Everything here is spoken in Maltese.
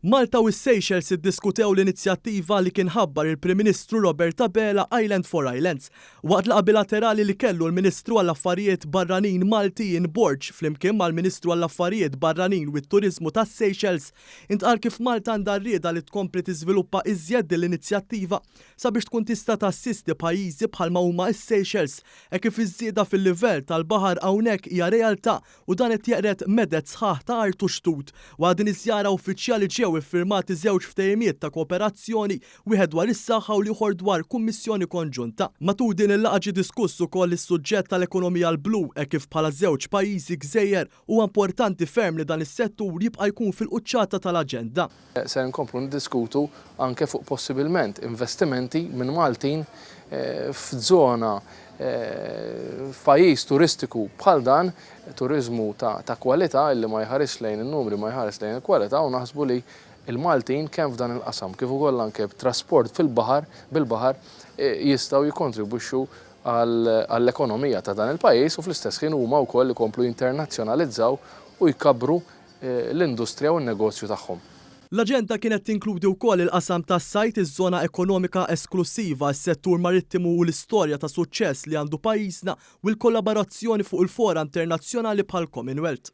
Malta u s-Seychelles iddiskutew l-inizjattiva li kien ħabbar il-Prim Ministru Robert Abela Island for Islands. Waqt laqgħa bilaterali li kellu l-Ministru għall-Affarijiet Barranin Malti Ian Borg flimkien mal-Ministru għall-Affarijiet Barranin u t-Turiżmu tas-Seychelles, intqal kif Malta għandha r-rieda li tkompli tiżviluppa iżjed din l-inizjattiva sabiex tkun tista' tassisti pajjiżi bħalma huma s-Seychelles hekk kif iż-żieda fil-livell tal-baħar hawnhekk hija realtà u dan qed jeqred meded sħaħ ta' art u xtut. Waqt din iż-żjara uffiċjali ġew iffirmati żewġ ftehimiet ta' kooperazzjoni, wieħed dwar is-saħħa u l-ieħor dwar kummissjoni konġunta. Matul din il-laqgħa ġie diskuss ukoll is-suġġett tal-ekonomija l-blu hekk kif bħala żewġ pajjiżi gżejjer huwa importanti ferm li dan is-settur jibqa' jkun fil-quċċata tal-aġenda. Ser inkomplu niddiskutu anke fuq possibilment investimenti minn Maltin f'żona f'pajjiż turistiku bħal dan, turiżmu ta' kwalità illi ma jħarisx lejn in-numri ma jħares lejn il-kwalità u naħsbu li l-Maltin kemm f'dan il-qasam kif ukoll anke b'trasport fil-baħar bil-baħar jistgħu jikkontribwixxu għall-ekonomija ta' dan il-pajjiż u fl-istess ħin huma wkoll ikomplu jinternazzjonalizzaw u jkabbru l-industrija u n-negozju tagħhom. L-aġenda kienet tinkludi wkoll il-qasam tas-sajd, iż-żona ekonomika esklussiva, is-settur marittimu u l-istorja ta' suċċess li għandu pajjiżna u l-kollaborazzjoni fuq il-fora internazzjonali bħall-Commonwealth.